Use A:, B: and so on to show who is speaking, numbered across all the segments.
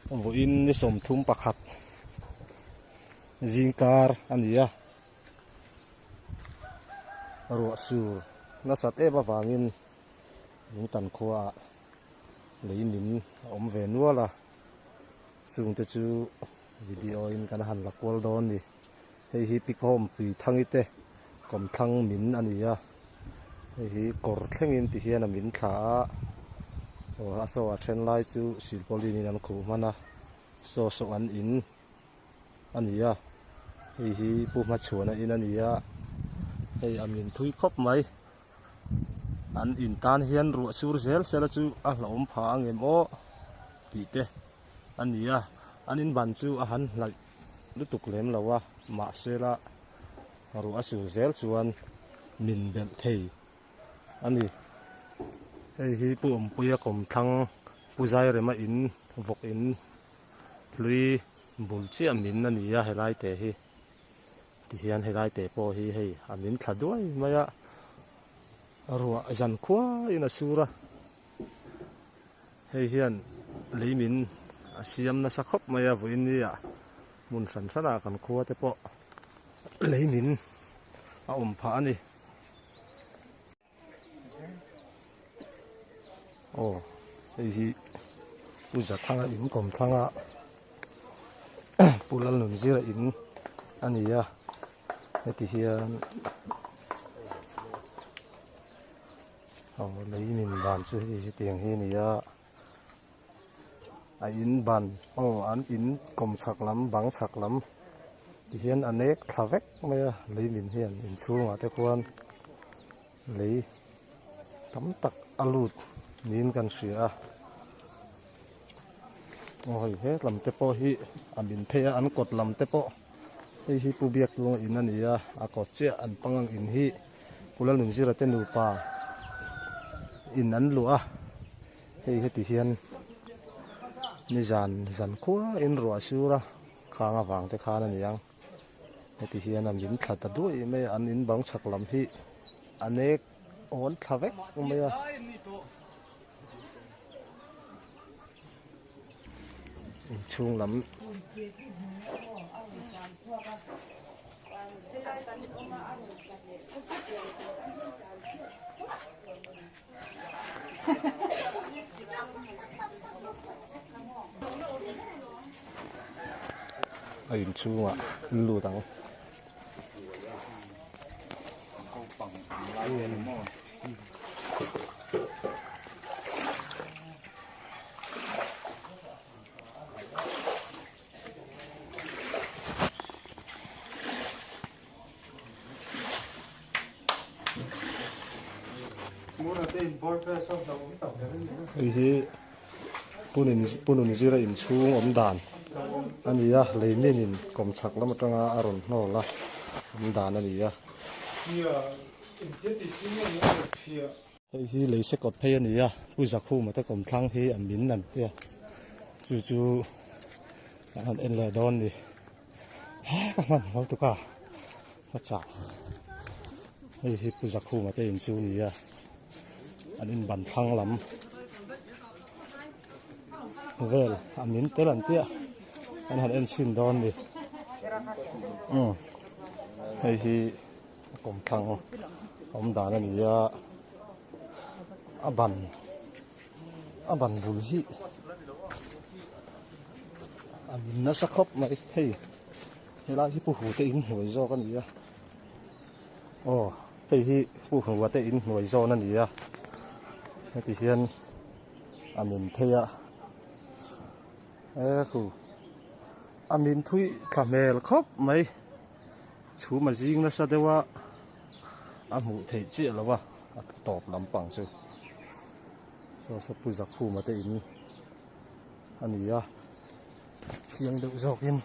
A: Vawiin ni 31 zingkar a ni a, ruah sur nasat em avangin Lungtan khuaah lei min a awm ve nual a, chungte chu video in kan han la kual dawn a ni. Hei hi Pikhawm Puithangi te kawmthlang min a ni a, hei hi kawr thlengin ti hian a min thla a, aw a saw a then lai chu silpauline in an khuh hman a, saw saw an in a ni a, hei hi Pu Hmachhuana in a ni a, hei a min thui khawp mai, an in tan hian ruah sur zel sela chu a hlauhawm phah ang em aw tih te a ni a, an in ban chu a han hlaih. lutuk lem lo a, mahse la ruah a sur zel chuan min belh thei a ni. Hei hi Pu Awmpuia kawmthlang Pu Zairema in vawk in hlui bul chiah min a ni a helai te hi tihian helai te pawh hi hei a min thla duai mai a, ruah zan khuaiin a sur a. Hei hian lei min a siam nasa khawp mai a vawiin ni ah hmun hran hran ah kan khua te pawh lei min a awm phah a ni. Aw hei hi Pu Zathanga in kawm thlang a Pu Lalnunzira in a ni a heti hian. Aw lei min ban chu hei hetiang hi a ni a a in ban aw an in kawm chhak lam bang chhak lam ti hian a nek thla vek mai a lei min hian inchhungah te khuan lei tam tak a lut niin kan hria a aw hei he lam te pawh hi a min phei a an kawt lam te pawh hei hi Pu Biaktlunga in a ni a a kawt chiah an pangang in hi. Kulal Nunzira te nupa in an luah a, hei heti hian nizan zan khua in ruah sur a, khang avang te khan a ni ang, heti hian a min thla ta duai mai a, an in bang chhak lam hi a nek awn thla vek mai a. Inchhung lam. A inchhungah lut ang. Hei hi Punun zira inchhung awm dan a ni a, lei minin kawmchhak lam atanga a rawn hnawl a awm dan a ni a. Hei hi lei sekawt phei a ni a, Pu Zakhuma te kawmthlang hi a min an tia, chu chu kan han en leh dawn ni. He ka hman lo tuk a, ka chah. Hei hi Pu Zakhuma te in chu a ni a, an inban thlang lam vel a min tel an tia, kan han en chhin dawn ni. Umm hei hi. A kawmthlang awm dan a ni a, a ban a ban bul hi a min nasa khawp mai hei helai hi pu hu te in hnuai zawk a ni a aw hei hi pu hu te in hnuai zawn a ni a heti hian a min phei a e khu a min thui thla hmel khawp mai. Chhum a zing nasa deuh a, a hmuh theih chiah lo a, a tawp lampang chu. Saw saw Pu Zakhuma te in a ni a, chiang deuh zawkin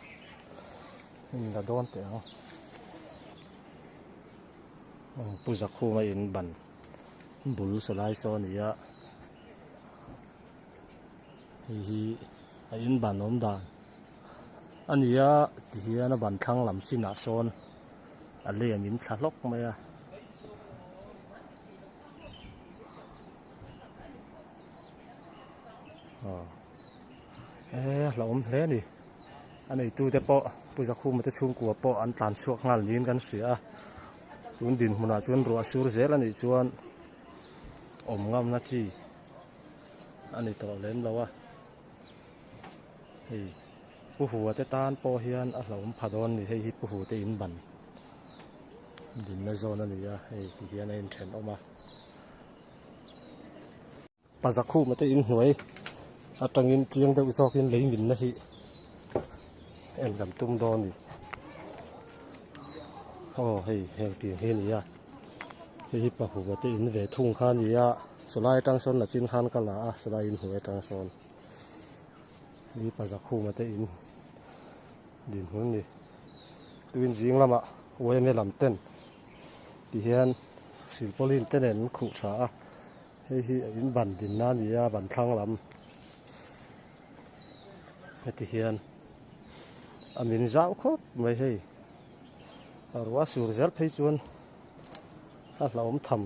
A: in la dawn teh ang. Pu Zakhuma in ban bul saw lai saw a ni a, hei hi a in ban awm dan. A ni a ti hian a ban thlang lam chinah sawn a lei an in thla hlawk mai a. Aw. Eee a hlauhawm hle a ni. A neitute pawh Pu Zakhuma te chhungkua pawh an tlan chhuak nghal niin kan hria a. Tun dinhmunah chuan ruah sur zel a nih chuan awm ngamna chi a ni tawh lem lo a. Hei Pu Hua te tan pawh hian a hlauhawm pha dawn a ni. Hei hi Pu Hua te in ban dinna zawn a ni a, hei ti hian a inthenawm a. Pazakhuma te inhnuai atangin chiang deuh zawkin lei minna hi en kan tum dawn a ni. Aw hei heng tiang hi a ni a, hei hi Pahuma te in ve thung kha a ni a, sawlai atang sawn la chin khan ka la a, sawlai inhnuai atang sawn hei hi Pazakhuma te in dinhmun a ni. Tuin zing lamah yma lam ten ti hian silpauline te nen an khuh tha a. Hei hi a in ban dinna a ni a, ban thlang lam heti hian a min zau khawp mai hei a ruah sur zel phei chuan a hlauhawm tham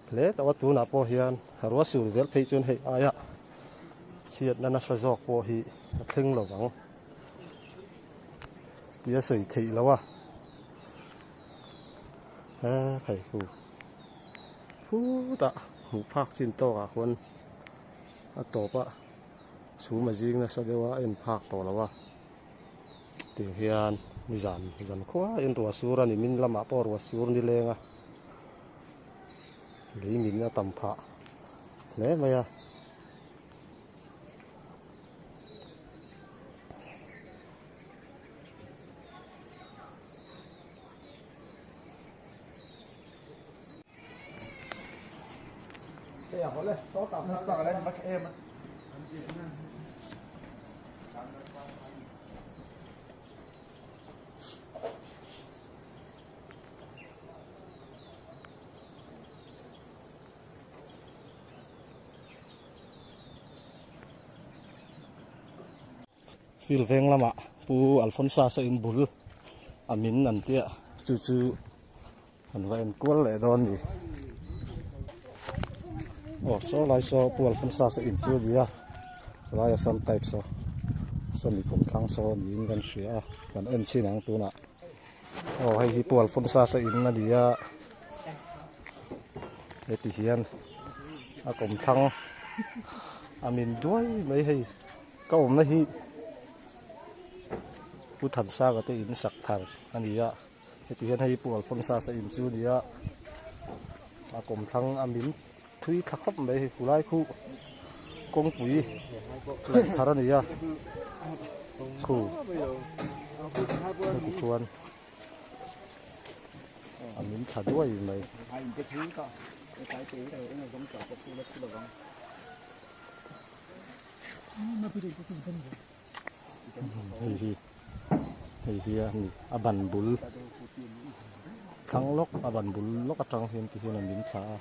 A: hle tawh a tunah pawh hian a ruah sur zel phei chuan hei aia chhiatna nasa zawk pawh hi a thleng lo vang tih a sawi theih loh a he phei hu. Khutah hmuh phak chin tawkah khuan a tawp a chhum a zing nasa deuh a a en phak tawh lo a tiang hian nizan zan khuaiin ruah sur a ni min lamah pawh ruah sur ni leng a lei min a tam phah hle mai a. Field veng lamah Pu Alphonsa sa in bul a min an tia chu chu An va en kual leh dawn ni. Aw saw lai saw Pu Alphonsa sa in chu a ni a, lai a sam type saw saw mi kum thlang saw niin kan hria a, kan en chhin ang tunah. Aw hei hi Pu Alphonsa sa in a ni a, heti hian a kawm thlang a min duai mai hei ka awmna hi Pu Thansanga te in sak thar a ni a. Heti hian hei Pu Alphonsa sa in chu a ni a, a kawmthlang a min thui thla khawp mai hei khulai khu kawngpui laih thar a ni a khu heti chuan a min thla duai mai. Hei hi hei hi a ni a ban bul thlang lawk a ban bul lawk atang hian ti hian an min thla a.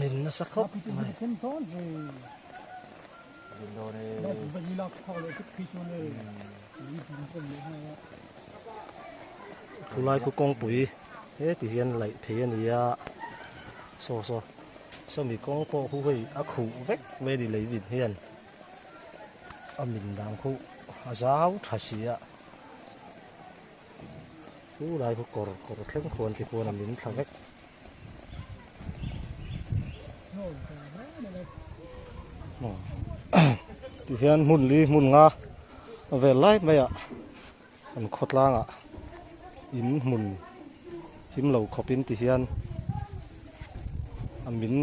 A: Min nasa khawp mai. Khulai khu kawngpui heti hian laih phei a ni a saw saw sawmi kawng pawh khu hei a khuh vek mai a ni lei vin hian a min dang khu a zau tha si a khulai khu kawr kawr thleng khuan te khuan a min thla vek. Tihian hmun li hmun nga vel lai mai ah an khawtlang ah in hmun him lo khawp in tihian a min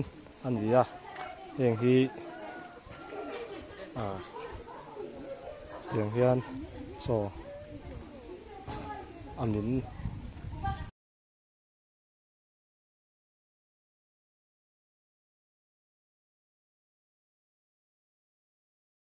A: a ni a heng hi ah tiang hian chaw a min.